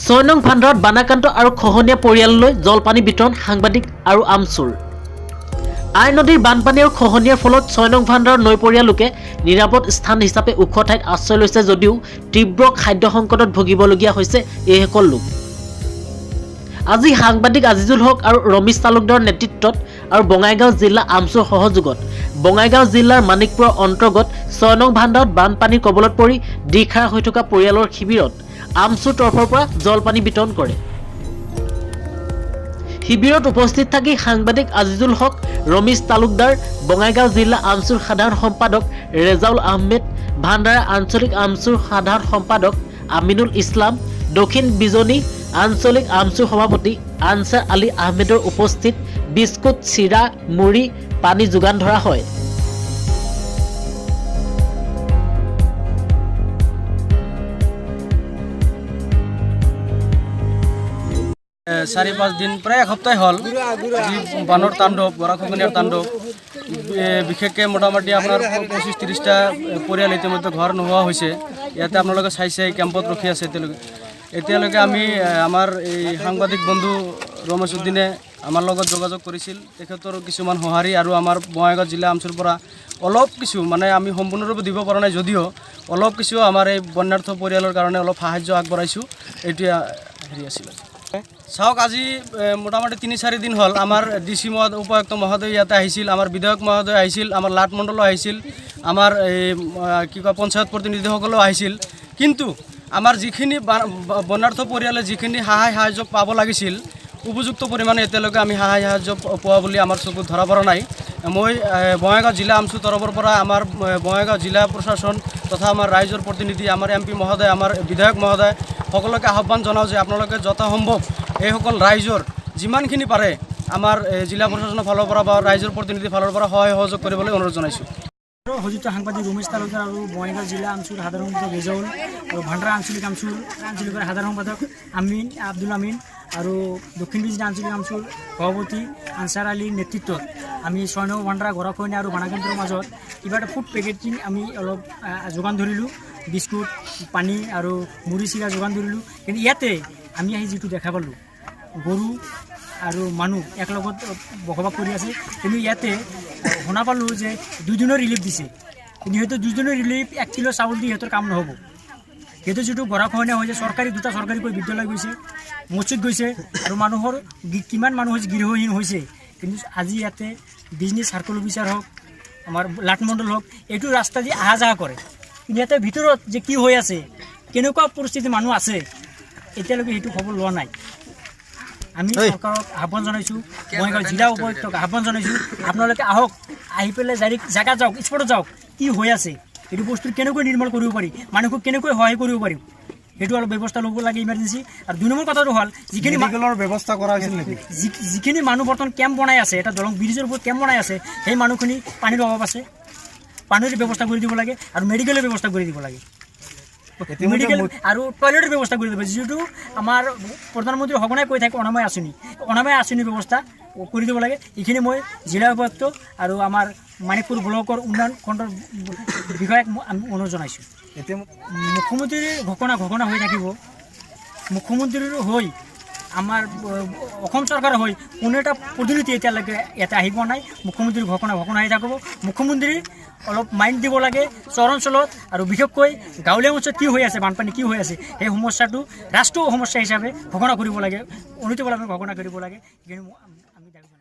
6 নং ভাণ্ডাৰত বানাক্ৰান্ত আৰু খহনীয়া পৰিয়াললৈ জলপানী বিতৰণ সাংবাদিক আৰু আমচুৰ। আই নদীৰ বানপানী আৰু খহনীয়াৰ ফলত 6 নং ভাণ্ডাৰৰ নৈপৰীয়া লোকে নিৰাপদ স্থান হিচাপে ওখ ঠাইত আশ্ৰয় লৈছে যদিও তীব্ৰ খাদ্য সংকটত ভুগিবলগীয়া হৈছে এইসকল লোক। আজি সাংবাদিক আজিজুল হক আৰু ৰমেশ তালুকদাৰৰ নেতৃত্বত আৰু বঙাইগাঁও জিলা আমচুৰ সহযোগত বঙাইগাঁও জিলাৰ মানিকপুৰৰ অন্তৰ্গত 6 নং ভাণ্ডাৰত বানপানীৰ কবলত পৰি দিশহাৰা হৈ থকা পৰিয়ালৰ শিবিৰত আমচুৰ তৰফৰ পৰা জলপানী বিতৰণ কৰে। শিবিৰত উপস্থিত থাকি সাংবাদিক আজিজুল হক, ৰমেশ তালুকদাৰ, বঙাইগাঁও জিলা আমচুৰ সাধাৰণ সম্পাদক ৰেজাউল আহমেদ, ভাণ্ডাৰা আঞ্চলিক আমচুৰ সাধাৰণ সম্পাদক আমিনুল ইছলাম, দক্ষিণ বিজনী আঞ্চলিক আমচুৰ সভাপতি আনচাৰ আলী আহমেদৰ উপস্থিত বিস্কুট, চিৰা, মুড়ি, পানী যোগান ধৰা হয়। 4-5 দিন, প্ৰায় এসপ্তাহ হ'ল, যি বানৰ তাণ্ডৱ, গৰাখহনীয়াৰ তাণ্ডৱ, বিশেষকৈ মোটামুটি আপোনাৰ 25-30টা পৰিয়াল ইতিমধ্যে ঘৰ নোহোৱা হৈছে। ইয়াতে আপোনালোকে চাইছে, এই কেম্পত ৰখি আছে এতিয়ালৈকে। এতিয়ালৈকে আমি আমাৰ এই সাংবাদিক বন্ধু ৰমেশ উদ্দিনে আমাৰ লগত যোগাযোগ কৰিছিল। তেখেতৰ কিছুমান সঁহাৰি আৰু আমাৰ বঙাইগাঁও জিলা আমচুৰ পৰা অলপ কিছু, মানে আমি সম্পূৰ্ণৰূপে দিব পৰা নাই যদিও অলপ কিছু আমাৰ এই বন্যাৰ্ত পৰিয়ালৰ কাৰণে অলপ সাহাৰ্য আগবঢ়াইছোঁ। এইটোৱে হেৰি আছিলে। চাওক, আজি মোটামুটি 3-4 দিন হ'ল, আমাৰ ডি চি মহোদয়, উপায়ুক্ত মহোদয় ইয়াতে আহিছিল, আমাৰ বিধায়ক মহোদয় আহিছিল, আমাৰ লাট মণ্ডলো আহিছিল, আমাৰ এই কি কয়, পঞ্চায়ত প্ৰতিনিধিসকলেও আহিছিল। কিন্তু আমাৰ যিখিনি বন্যাৰ্ত পৰিয়ালে যিখিনি সহায় সাহাৰ্য পাব লাগিছিল, উপযুক্ত পৰিমাণে এতিয়ালৈকে আমি সহায় সাহাৰ্য পোৱা বুলি আমাৰ চকুত ধৰা পৰা নাই। মই বঙাইগাঁও জিলা আমচুৰ তৰফৰ পৰা আমাৰ বঙাইগাঁও জিলা প্ৰশাসন তথা আমাৰ ৰাইজৰ প্ৰতিনিধি, আমাৰ এম পি মহোদয়, আমাৰ বিধায়ক মহোদয় সকলোকে আহ্বান জনাওঁ যে আপোনালোকে যথাসম্ভৱ এইসকল ৰাইজৰ যিমানখিনি পাৰে আমাৰ জিলা প্ৰশাসনৰ ফালৰ পৰা বা ৰাইজৰ প্ৰতিনিধিৰ ফালৰ পৰা সহায় সহযোগ কৰিবলৈ অনুৰোধ জনাইছোঁ। সহযোগিত সাংবাদিক ৰমেশ তালুকদাৰ আৰু বঙাইগাঁও জিলা আমচুৰ সাধাৰণ সম্পাদক ৰেজাউল আৰু ভাণ্ডাৰা আঞ্চলিক আমচুৰ আঞ্চলিকৰ সাধাৰণ সম্পাদক আমিন আব্দুল আমিন আৰু দক্ষিণ বিজনী আঞ্চলিক আমচুৰ সভাপতি আনচাৰ আলীৰ নেতৃত্বত আমি 6 নং ভাণ্ডাৰা গৰাখহনীয়া আৰু বানাক্ৰান্তৰ মাজত কিবা এটা ফুড পেকেজিং আমি অলপ যোগান ধৰিলোঁ। বিস্কুট, পানী আৰু মুড়ি চিৰা যোগান ধৰিলোঁ। কিন্তু ইয়াতে আমি আহি যিটো দেখা পালোঁ, গৰু আৰু মানুহ একেলগত বসবাস কৰি আছে। কিন্তু ইয়াতে শুনা পালোঁ যে দুদিনৰ ৰিলিফ দিছে। কিন্তু সিহঁতৰ দুদিনৰ ৰিলিফ 1 কিলো চাউল দি সিহঁতৰ কাম নহ'ব। সিহঁতৰ যিটো গৰাখহনীয়া হৈছে, চৰকাৰী দুটা চৰকাৰীকৈ বিদ্যালয় গৈছে, মছজিদ গৈছে আৰু মানুহৰ কিমান মানুহ হৈছে গৃহহীন হৈছে। কিন্তু আজি ইয়াতে বিজনী চাৰ্কল অফিচাৰ হওক, আমাৰ লাট মণ্ডল হওক, এইটো ৰাস্তা দি অহা যোৱা কৰে। কিন্তু ইয়াতে ভিতৰত যে কি হৈ আছে, কেনেকুৱা পৰিস্থিতি মানুহ আছে, এতিয়ালৈকে সেইটো খবৰ লোৱা নাই। আমি চৰকাৰক আহ্বান জনাইছোঁ, বঙাইগাঁও জিলা উপায়ুক্তক আহ্বান জনাইছোঁ, আপোনালোকে আহক, আহি পেলাই জাৰি জেগাত যাওক, স্পটত যাওক, কি হৈ আছে, এইটো বস্তু কেনেকৈ নিৰ্মূল কৰিব পাৰি, মানুহক কেনেকৈ সহায় কৰিব পাৰিম, সেইটো অলপ ব্যৱস্থা ল'ব লাগে ইমাৰ্জেঞ্চি। আৰু 2 নম্বৰ কথাটো হ'ল যিখিনি মেডিকেলৰ ব্যৱস্থা কৰা হৈছিল নেকি? যিখিনি মানুহ বৰ্তমান কেম্প বনাই আছে, এটা দলং ব্ৰিজৰ ওপৰত কেম্প বনাই আছে, সেই মানুহখিনি পানীৰ অভাৱ আছে। পানীৰ ব্যৱস্থা কৰি দিব লাগে আৰু মেডিকেলৰ ব্যৱস্থা কৰি দিব লাগে। মেডিকেল আৰু টয়লেটৰ ব্যৱস্থা কৰি দিব। যিটো আমাৰ প্ৰধানমন্ত্ৰী সঘনাই কৈ থাকে অনাময় আঁচনি, অনাময় আঁচনিৰ ব্যৱস্থা কৰি দিব লাগে। এইখিনি মই জিলা উপায়ুক্ত আৰু আমাৰ মানিকপুৰ ব্লকৰ উন্নয়ন খণ্ডৰ বিষয়াক আমি অনুৰোধ জনাইছোঁ। এতিয়া মুখ্যমন্ত্ৰীৰ ঘোষণা ঘোষণা হৈ থাকিব। মুখ্যমন্ত্ৰীৰ হৈ আমাৰ অসম চৰকাৰৰ হৈ কোনো এটা প্ৰতিনিধি এতিয়ালৈকে ইয়াতে আহি পোৱা নাই। মুখ্যমন্ত্ৰীৰ ঘোষণা ঘোষণা হৈ থাকিব। মুখ্যমন্ত্ৰী অলপ মাইণ্ড দিব লাগে চৰ অঞ্চলত আৰু বিশেষকৈ গাঁৱলীয়া অঞ্চলত কি হৈ আছে, বানপানী কি হৈ আছে, সেই সমস্যাটো ৰাষ্ট্ৰীয় সমস্যা হিচাপে ঘোষণা কৰিব লাগে, অনতিপলমে ঘোষণা কৰিব লাগে। সেইখিনি আমি দাবী জনাইছোঁ।